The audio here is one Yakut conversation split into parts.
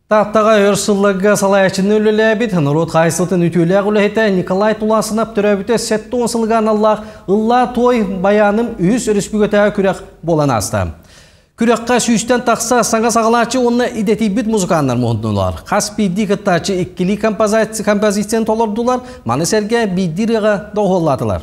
Тааттаҕа өр сылларга салайааччыны үлэлээбит норуот хаһаайыстыбатын үтүөлээх үлэһитэ Николай Туласынов төрөөбүтэ 70 сылыга аналлаах «Ыллаа туой байааным» үһүс өрөспүүбүлүкэтээҕи күрэх буолан ааста. Күрэххэ сүүстэн тахса саҥа саҕалааччы уонна идэтийбит музыканнар муһуннулар. Хас биирдии кыттааччы иккилии композицияны толордулар, маны сэргэ биирдии ырыаҕа доҕуһуоллаатылар.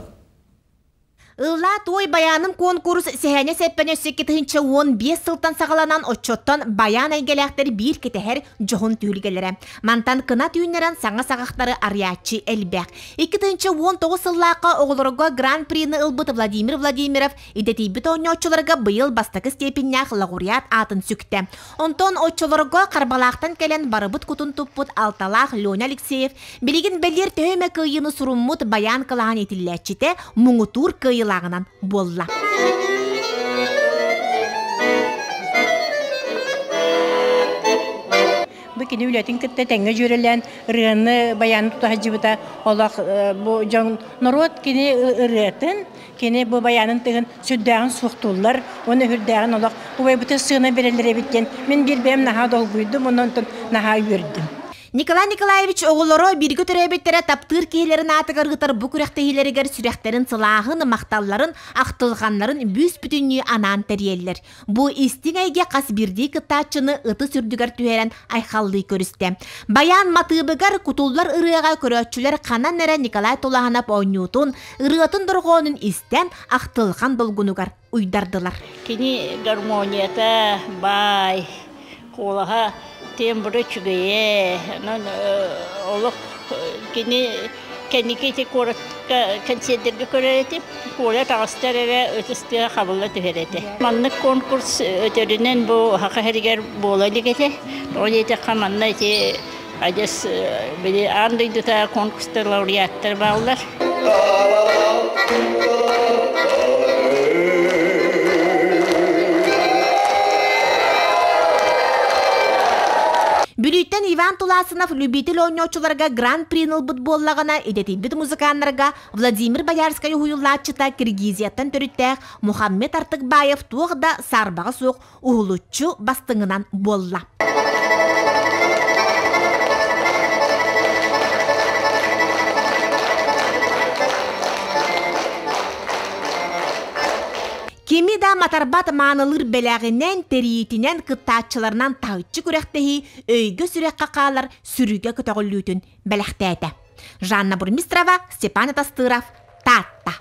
Ыллаа туой байааным куонкурус сэһэнэ сэппэн өссө 2015 сылтан саҕаланан оччоттон байаан эйгэлээхтэр биир кэтэһэр дьоһун түһүлгэлэрэ. Мантан кынат үүннэрэн саҥа саҕахтары арыйааччы элбэх. 2019 сыллаахха оҕолорго гран-прины ылбыт Владимир Владимиров идэтийбит оонньооччуларга быйыл бастакы степеннээх лауреат аатын сүктэ. Онтон оччолорго Харбалаахтан кэлэн барыбыт кутун туппут алталаах Леня Алексеев билигин бэлиэр төһө эмэ кыайыыны суруммут байаан кылааһын итиллээччитэ муҥутуур кыайыылааҕынан буолла. Бу кини үлэтин кытта тэҥҥэ дьүөрэлээн ырыаны баяны тута сылдьыбыта олох бу дьон норуот кини ырыатын Кини бу байаанын тыгын сүрдээҕин суохтууллар уонна үрдээҕин олох убайбытын сыана бэрэллэр эбит диэн мин биир бэйэм наһаа долгуйдум уонна онтон наһаа үөрдүм. Николай Николаевич оҕолоро бииргэ төрөөбүттэрэ таптыыр киһилэрин аатыгар ыытар бу күрэхтэһиилэригэр сүрэхтэрин сылааһын, махталларын, ахтылҕаннарын бүүс-бүтүннүү анаан тэрийэллэр. Бу истиҥ эйгэ хас биирдии кыттааччыны ытыс үрдүгэр түһэрэн айхаллыы көрүстэ. Байаан матыыбыгар кутуллар ырыаҕа көрөөччүлэр ханан эрэ Николай Тулаһанап оонньуутун, ырыатын дорҕоонун истэн, ахтылҕан долгунугар уйдардылар. Кини гармонията баай, куолаһа тембра үчүгэйэ, онон олох кини кэнники ити куоракка кэнсиэрдэргэ көрөр этим. Коля таҕыстар эрэ ытыс тыаһа хабылла түһэр этэ. Маннык конкурс өтөрүнэн бу Саха сиригэр буола илик этэ. Тоҕо диэтэххэ манна ити адьас били аан дойдута конкурстар лауреаттар бааллар. Бүлүүттэн Иван Туласынов любитель оонньооччуларга гран-прин ылбыт буоллаҕына, идэтийбит музыканнарга Владимир Боярскай уһуйуллааччыта Киргизияттан төрүттээх Мухаммед Артыкбаев туох да саарбаҕа суох уһулуччу бастыҥынан буолла. Кими да матарбат маанылыыр бэлэҕинэн, тэрийиитинэн, кыттааччыларынан таһыччы күрэхтэһии өйгө-сүрэххэ хаалар сүрүгэ көтөҕүллүүтүн бэлэхтээтэ. Жанна Бурмистрова, Степан Атастыров, Таатта.